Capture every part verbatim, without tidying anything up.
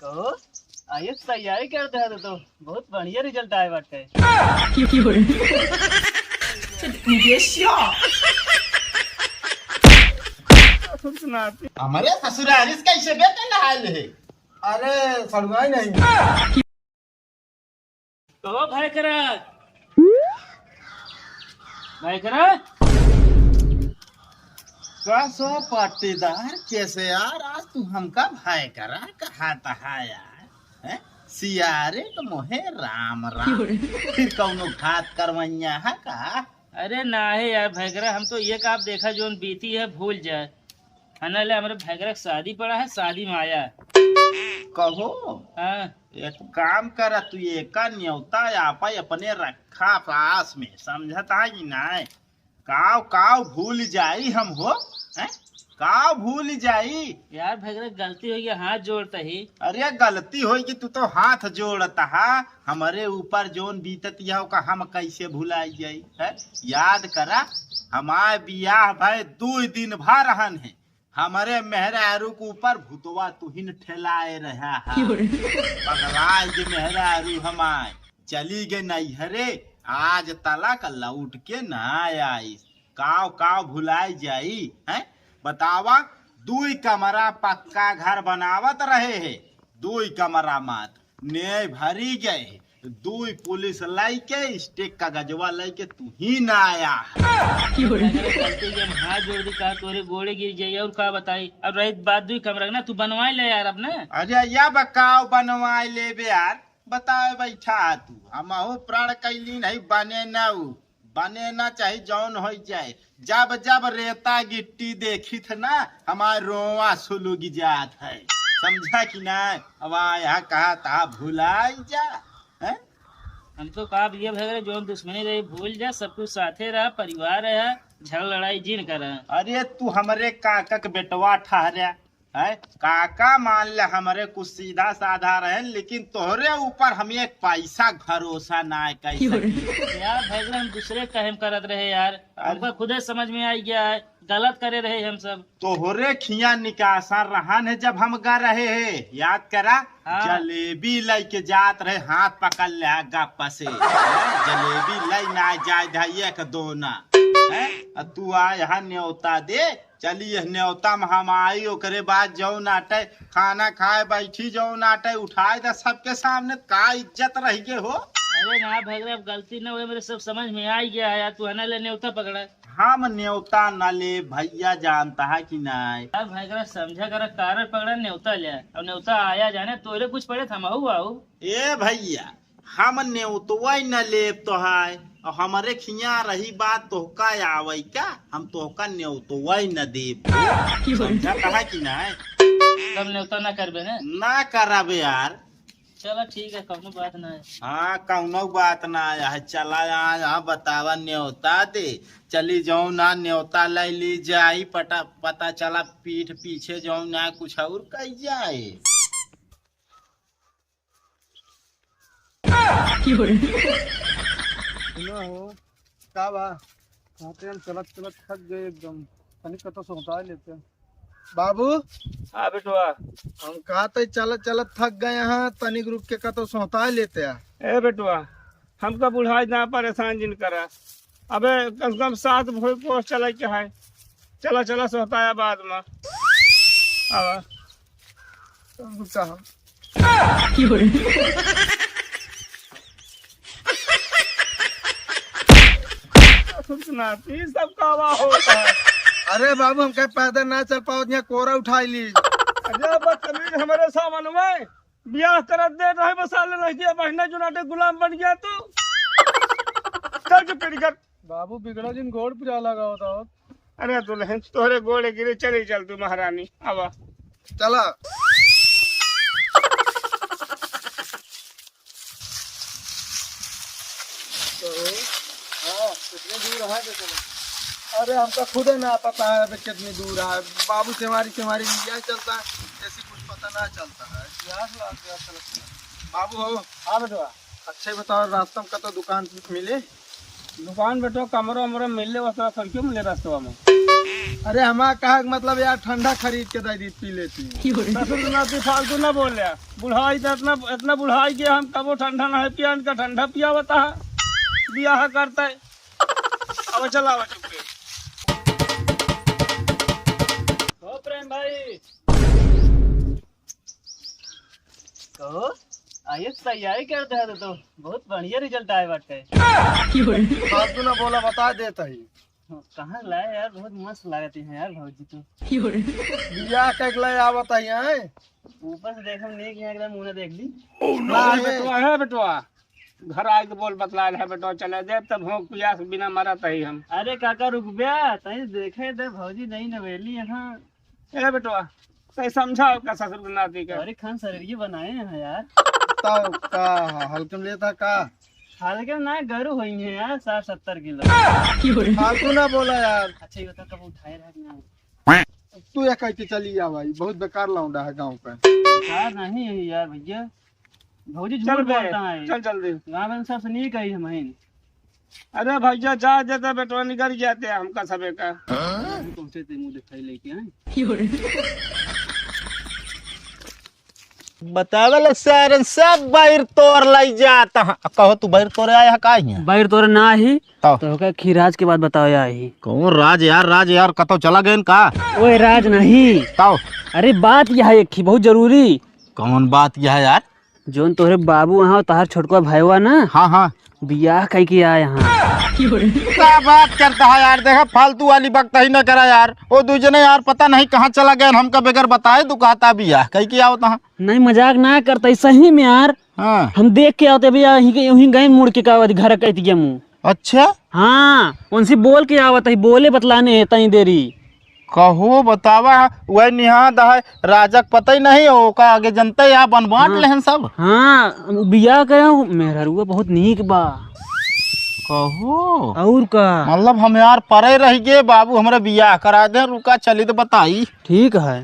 कहो, आईएएस तैयारी करत है तो बहुत बढ़िया रिजल्ट आए बाटे। हमरे ससुरारिस कैसे बेटे नहाए ले? अरे सड़ुआई नहीं। कहो भाई करा, भाई करा। का सो पट्टीदार, कैसे यार, आज तू हमका भाई करा कहा तहा यार, हैं? सियारे क मोहे राम राम। फिर कौनो घात करवैया है का? अरे नाहीं यार भैगरा, हम तो ये का आप देखा जौन बीती है भूल जाए। है ना, ले हमरे भैगरा के शादी पड़ा है, शादी में आया। कहो, हाँ। एक काम करा, तू एका न्योता आपा अपने रखा पास में, समझत है कि नाहीं? काव काव भूल जाई हम हो, हैं? काव भूल जाई? यार भैगरा, गलती होइ गया, हाथ जोड़ता ही। अरे गलती होइ कि तू तो हाथ जोड़ता हा, हमरे ऊपर जौन बीतत यह ओका हम कैसे भुलाई जाई, हैं? याद करा, हमार बियाह भय दुइ दिन भर रहन है, हमरे मेहरारू के ऊपर भूतवा तुहिन ठेलाए रहा है। क्यों रे? पगलाए जे मेहरारू हमार चली गए नैहरे, आज तलक लौट के ना आई। काव काव भुलाई जाई, हैं? बतावा, दुई कमरा पक्का घर बनावत रहे है, दुई कमरा मात ने भरी गए, दुई पुलिस लइके स्टेक कागजवा लइके तू ही ना आया। अरे गलती के हम हाथ जोड़ दी, कहा तोरे गोड़े गिर जाई और का बताई। अब रही बात दुई कमरा के ना, तू बनवाई ले यार अब ना। अरे या बकाव बनवाई लेबे यार, बताए बैठा तू, हमहू प्रण कैली नहीं बने ना उ। बने ना चाहे जौन होइ जाए, जब जब रेता गिट्टी देखित ना, हमार रोवा सुलुग जात है, समझा कि ना? अब आ यहाँ कहा तहा भुलाई जा, हैं? हम तो कहा भैया भैया जौन दुश्मनी रही भूल जा, सब कुछ साथे रहा, परिवार रहा, झगड़ा लड़ाई जिन करा। अरे तू हमरे काका के बेटवा ठहरा, है काका, मान ले हमरे कुछ सीधा साधा रहे, लेकिन तोहरे ऊपर हम एक पैसा भरोसा ना कर सकी। यार भैया, हम दूसरे कहम करत रहे यार, अरे। हमका खुदे समझ में आई गया है, गलत करे रहे हम सब। तोहरे खिया निकासा रहन है जब हम गा रहे है, याद करा। हाँ। जलेबी लइके जात रहे, हाथ पकड़ ले गप्पा से, जलेबी लइ ना जाए धा एक दो ना, हैं? आ तू आ यहाँ न्योता दे, चली यह न्योता में हम आई, ओकरे बाद जौन आटे खाना खाए बैठी, जौन आटे उठाए दा सबके सामने, का इज्जत रह गए हो? अरे ना भैया, अब गलती ना हुई, मेरे सब समझ में आ ही गया है यार, तू है ना ले न्योता पकड़ा। हम न्योता न ले भैया, जानता है कि नहीं? अब भैया समझा करा, कारण पकड़ा न्योता ले, अब न्योता आया जाने तोरे कुछ पड़े थमाऊ आऊ। ए भैया, हम नेउतवै न लेब तोहाय, और हमरे खिया रही बात तोहका आवै का, हम तोहका नेउतवै न देब। समझा कहा कि नाय? तब नेउता ना करबे ना? ना करब यार। चला ठीक है, कौनो बात ना है। हाँ, कौनो बात ना है। चला यहाँ, यहाँ बतावा नेउता दे। चली जाऊँ ना नेउता लै ली जाई, पता चला पीठ पीछे जाऊँ ना कुछ और कह जाए। सुना हो, का बा? कहते हम चलत चलत थक गए एकदम, तनी कतो सोहता लेते। बाबू। हाँ बेटवा। हम कहते चलत चलत थक गए हैं, तनिक रुक के कतो सोहता लेते हैं। ए बेटवा, हमका बुढ़ाई ना परेशान जिन करा। अबे कम से कम सात भोई कोस चले के है। चला, चला, सोहताया बाद में। आवा। रुका हम। सुना, ई सब का बा होता है? अरे बाबू, हम कहीं पैदल ना चल पावत, यहाँ कोरा उठाई ली। अरे बदतमीज, हमारे सामान में बियाह करत देत रहे, बस साले रह गया, बहिना जुनाटे गुलाम बन गया तू। चल चुप करी कर। बाबू बिगड़ा जिन गोड़ पुरा लगा होता हो। अरे दुल्हन, तोहरे गोड़े गिरे, चली चल तू महारानी, आवा। चला। तो, हाँ, कितनी दूर है तो चलो। अरे, हमका खुदे ना पता है अबे कितनी दूर है। बाबू सेवारी, सेवारी लिया चलता है, ऐसी कुछ पता ना चलता है। प्यास लाग गया, चलो, चलो। बाबू हो। हाँ बेटवा। अच्छा ही बताओ, रास्ता में कतो दुकान मिले? दुकान बेटवा, कमरा वमरा मिले, बस थोड़ा खिड़कियों मिले रास्ता में। अरे हमार कहा के मतलब यार, ठंडा खरीद के दे दी, पी लेती। ससुर के नाती फालतू ना बोल यार। बुढ़ाई तो इतना, इतना बुढ़ाई के हम कबो ठंडा ना है पिया, इनका ठंडा पिया बता है, बियाह करता है। अब चला, अब चुप रहे। ओ प्रेम भाई, कहो, आइए तैयारी करते हैं तो, तो बहुत बढ़िया रिजल्ट आए बाटे। फालतू ना बोला, बता देता ही। कहाँ लाए यार, बहुत मस्त लागत है यार भौजी तो। बियाह कइके लाए आवत है यहाँ। ऊपर से देखम नहीं कि एकदम मुँह देख ली। ना, अरे है। बेटवा, है बेटवा, घर आए के बोल बतला है बेटवा, चले जाए तब भूख पियास बिना मरत ही हम। अरे काका रुक बे, तनी देखे दे भौजी नई नवेली यहाँ। ए बेटवा, तै समझाओ का ससुर के नाती का। अरे खान शरीर ये बनाए हैं यार। तब का हल्के में लेता का? हल्के में ना, गरु होई है यार, साठ सत्तर किलो। फालतू ना बोला यार। अच्छा ये बता, कब उठाए रहा कि ना? तू ये कह के चली आ भाई, बहुत बेकार लौंडा है गाँव का। बेकार नहीं है यार भैया, भौजी चल झूठ बे, बोलता है। चल जल्दी। गाँव में सबसे नहीं कही हम हैं। अरे भैया, जा देते बेटवा, निकल जाते हमका सबे का। अभी पहुँचे थे, मुँह दिखाई लेके आए। बतावे ले सारन सब बैर तोर लई जात ह। कहो तू बैर तोरे आया है का हियाँ? बैर तोरे ना ही। तब? तो का खी राज के बात बताओ या ही। कौन राज यार, राज यार, कतो चला गए का? ओए राज नहीं। तब? अरे बात यह है एक ही बहुत जरूरी। कौन बात यह है यार? जोन तोहरे बाबू वहाँ तोहार छोटका भाईवा ना, हाँ, हाँ। बियाह कइके आए यहाँ। का बात करता है यार, देखा फालतू वाली बकता ही न करा यार। वो दू जने यार पता नहीं कहाँ चला गए, हमका बगैर बताए तू कहता बियाह कइके आवत है। नहीं मजाक ना करता ही, सही में यार। हाँ। हम देख के आवत है भैया, यहीं के, यहीं गए मुड़ के का घर कह दिया मुँह। अच्छा। हाँ, उनसे बोल के आवत ही, बोले बतलाने है तई देरी। कहो बतावा, वह निहाद है, राजक पता ही नहीं, ओका आगे जनते या बन बांट हाँ। लेहन सब। हाँ, उ बियाह करे, मेहररुआ बहुत नीक बा। कहो। और का? मतलब हम यार परे रह गए, बाबू हमरा बियाह करा दे, रुका चली तो बताई। ठीक है।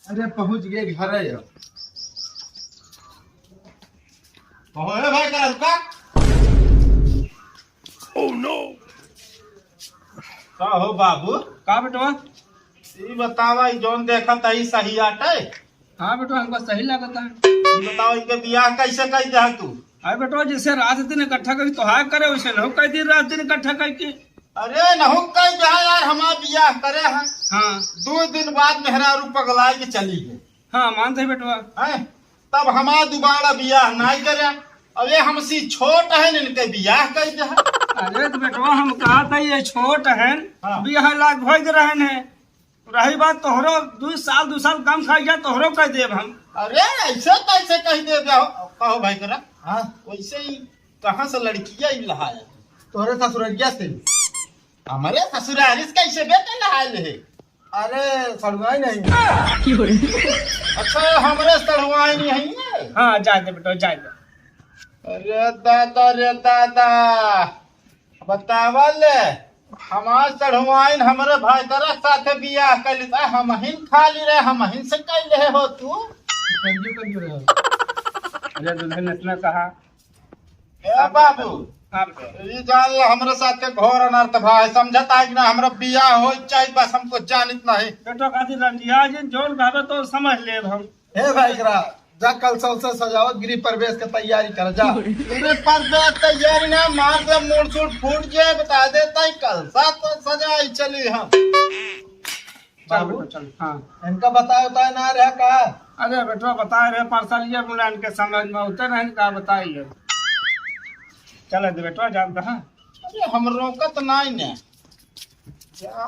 अरे पहुँच गए घर है अब। कहो, ए भाई, करा रुका। Oh no। का हो बाबू? का बेटवा? ई बतावा, ई जौन देखत है, ई सही आटे? हाँ बेटवा, हमको सही लागत है। ई बताओ, इनके बियाह कैसे कई दे तू? अरे बेटवा, जैसे रात दिन इकट्ठा करी तोहार करे, वैसे नहु कई दी रात दिन इकट्ठा कई के। अरे नहु कई दे यार, हमार बियाह करे है। हाँ। दो दिन बाद मेहरारू पगलाई के चली गई। हाँ, मानते हैं बेटवा। हैं? तब हमार दोबारा बियाह नाई करे। अब ये हमसे छोट है, इनके बियाह कई दे। अरे तो बेटवा, हम कहा था ये छोट है, हाँ। बियाह लाग भोग रहन है। रही बात तोहरो, दू साल, दू साल कम खाई जा, तोहरो कह देब हम। अरे, ऐसे कैसे कह देब? कहो, कहो भाई करा। हाँ। वैसे ही कहाँ से लड़किया ही लहाया? तोहरे ससुररिया से। हमारे ससुरारी से कैसे बेटे लहाए ले? अरे, सड़ुआई नहीं। अच्छा, हमरे सड़ुआई नहीं है ये? हाँ, जाए दे बेटा, जाए दे। अरे दादा रे दादा, बतावा ले, हमार चढ़वाइन हमरे भाई करा साथे बियाह कर लेता, हमहिन खाली रहे, हमहिन से कर ले हो तू। अरे दुल्हन इतना कहा। ए बाबू, हाँ बेटा। ई जान ला हमरे साथ के घोर अनर्थ भा है, समझत है कि ना? हमरा बियाह हो चाहे बस हमको जानित नहीं। बेटा खातिर रंजिया जी जोन कहबे तो समझ लेब हम। हे भाई करा, जा कलसा उलसा सजावा, गृह प्रवेश के तैयारी कर जा। गृह प्रवेश तैयारी ना, मार दे, मूड़ सूड़ फूट जाए, बता देता ही कलसा तो सजाई चली हम। चल बाबू, बेटा, चल। हाँ। इनका बताए उताए ना रहा का? अरे बेटवा, बताए रहे, परसलिया मुलान के समझ में उतर नहीं का बताइए। चल दे बेटवा, जानता है। अरे हम रोकत नहीं ने। जा,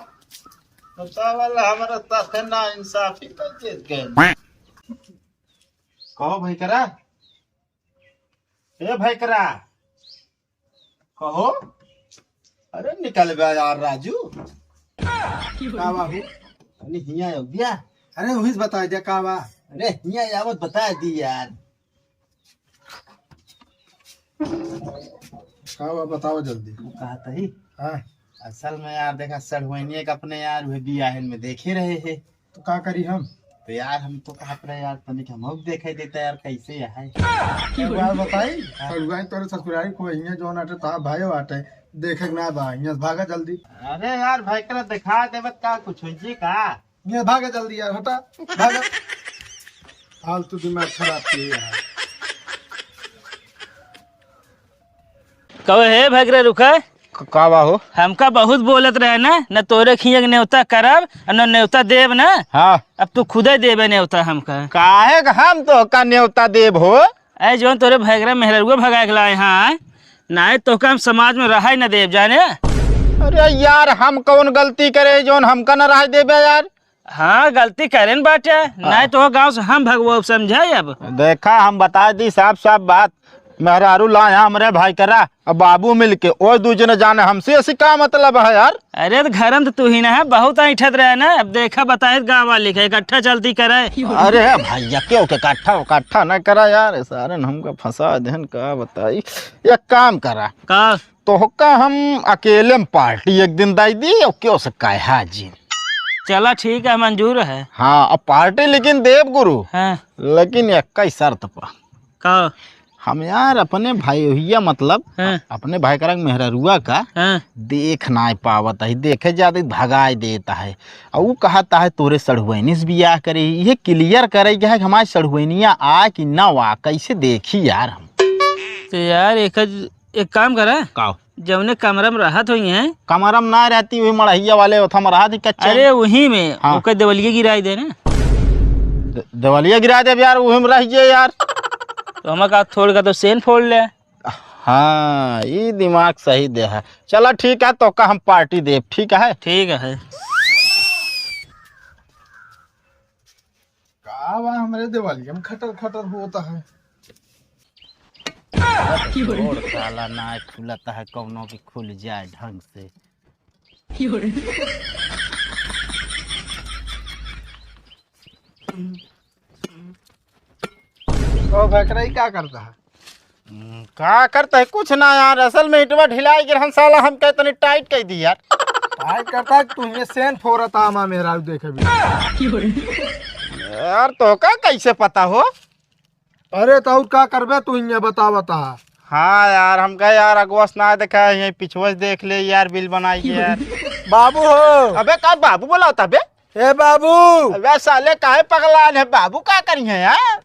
बतावा ला, हमरा साथे ना इंसाफी कर देत गए। कहो भाई करा, ए भाई करा, कहो। अरे निकल बे यार राजू। का बाबू? अरे हिया हो गया। अरे वही से बता दे का बा। अरे हिया आवत बता दी यार। का बा बताओ जल्दी। वो कहा तही। हाँ। असल में यार देखा सड़हुआइनिया के अपने यार वह बियाहन में देखे रहे है। तो का करी हम? तो यार, हम तो कहत रहे यार, तनिक हमहू के देखे देता यार, कैसे है। एक बार बताई, हाँ। ससुरारी, तोरे ससुरारी को हियाँ जौन आटे, ता भाई आटे, देखे के ना बा, हियाँ से भागा जल्दी। अरे यार, भाई करा दिखा देबत का, कुछ हो जी का? ये भागा जल्दी यार, हटा, भागा। फालतू दिमाग खराब किए यार। कहो, हे भगरे, रुका। क-, का बा हो? हमका बहुत बोलत रहे ना, न तोरे खिया के नेवता करब, न नेवता देब ना। हाँ। अब तू खुदे देबे नेवता हमका। काहे का हम तोहका नेवता देब हो? अरे, जौन तोरे भगरे मेहररुआ भगाए के लाए हैं, नाहीं तोहका हम समाज में रहाई न देब, जाने। अरे यार, हम कौन गलती करे, जौन हमका न रहाई देबे यार? हाँ, गलती करेन बाटे, नाहीं तो गाँव से हम भगवो, समझे अब। देखा, हम बता दी साफ साफ बात, मेहरारू लाया हमरे भाई करा, अब बाबू मिलके, ओए दू जने जाने हमसे ऐसी का मतलब है यार? अरे, तो घर में तो तू ही ना है, बहुत ऐंठत रहे ना। अब देखा, बताए गाँव वाले के, इकट्ठा चलती करे। अरे भैया, क्यों के इकट्ठा उकट्ठा न करा यार, सारे न हमका फंसा देन, का बताई। एक काम करा, का? तोहका हम अकेले में पार्टी एक दिन दाई दी, और क्यों से कहा जी। चला ठीक है, मंजूर है। हाँ, अब पार्टी लेकिन देब गुरु। हाँ। लेकिन एक ही शर्त पर। का? हम यार अपने भाई भैया मतलब हाँ। अपने भाई करा मेहररुआ का हाँ। देख ना पावत है, देखे जाते भगाए देता है। और वो कहता है तोरे सढ़ुआइनी से बियाह करे, ये क्लियर करे के है कि हमारे सढ़ुआइनिया आ कि ना आ, कैसे देखी यार हम। तो यार एक एक काम करा। का? जौने कमरा में रहत होई हैं। कमरा में ना रहती, वही मड़हिया वाले ओथा में रहत ही कच्चे। अरे वही में हाँ। ओकर देवलिया गिराई दे ना। दे-, देवलिया गिराई देब यार, वही में रह जे यार। तो हमार का थोड़ का तो सेन फोड़ ले। हाँ, ई दिमाग सही दे है। चला ठीक है, तोहका हम पार्टी देब, ठीक है? ठीक है। का बा हमरे देवलिया में खटर खटर होता है? जोड़ ताला ना खुलता है, कौनो भी खुल जाए ढंग से। तो भकरई का करता है? हम्म, का करता है? कुछ ना यार, असल में इटवा ढिलाई गिरहन साला हमके तनी टाइट कर दी यार। टाइट करता है, तू ये सेन फोरत आमा मेहरारू देखे भी। यार, तोहका कैसे पता हो? अरे, तो और का करबे तू, इन्हें बता, बता। हाँ यार, हमका यार अगवा से ना देखा, यहीं पिछवा से देख ले यार, बिल बनाई यार। बाबू हो। अबे, का बाबू बोला होता बे? ए बाबू। अबे साले, काहे पगलान है? बाबू का करी है यार?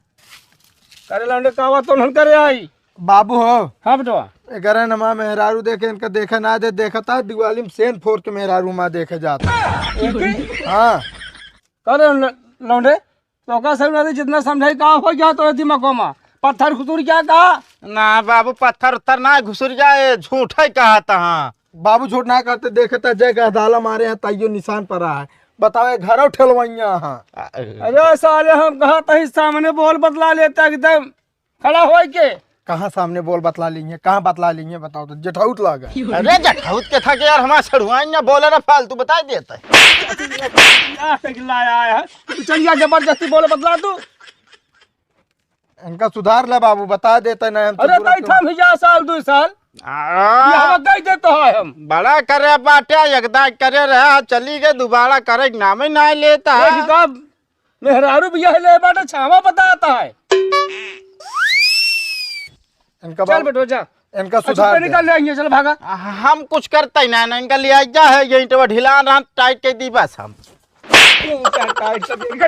करे लौंडे, का बात तोहन करे आई? बाबू हो। हाँ बेटवा। एकरे नमा मेहरारू देखे, इनका देखे ना दे, देखता दिवाली में सेन फोर के मेहरारू मा देखे जाता। एके? हाँ। करे ल-, लौंडे, तोका सब ना जितना समझाई, का हो गया तोरे दिमागो मा? पत्थर घुसुर गया का? ना बाबू, पत्थर उत्थर ना घुसुर गया, ये झूठ है कहा था। बाबू झूठ ना करते, देखे त जय गहदाला मारे हैं, तैयो निशान पड़ा है। बताओ, ये घरों ठेलवैया हाँ। अरे साले, हम कहा तही सामने बोल बतला लेता एकदम खड़ा होई के। कहाँ सामने बोल बतला ली है, कहाँ बतला ली है, बताओ तो, जेठाउत लागा। अरे जेठाउत के था कि यार, हमारा सड़ुआइन ना बोले ना, फालतू बताई देता है। क्या लाया है? तू चल गया, जबरदस्ती बोले बतला तू। इनका सुधार ले बाबू, बता देते नहीं हम तो अरे बुरा तई क्यों? थम ही जा साल, दो साल। आ, ये हम कह देते हैं हम। बड़ा करे बाटे, एकदा करे रहा, चली गए, दोबारा करे के नाम ही नहीं लेता है। एकदम मेहरारू बियाह ले बाटे, छावा बताता है। इनका चल बाबू, बेटो, जा। इनका अच्छा, सुधार पहले दे। का ले आइए, चल भागा। हम कुछ करता ही ना, ना इनका ले आई जा है, ये इंटरव्यू ढिला ना टाइट कर दी बस हम। तू क्या टाइट कर देगा?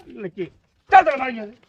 निकी, चल, चल, भाग यहाँ से।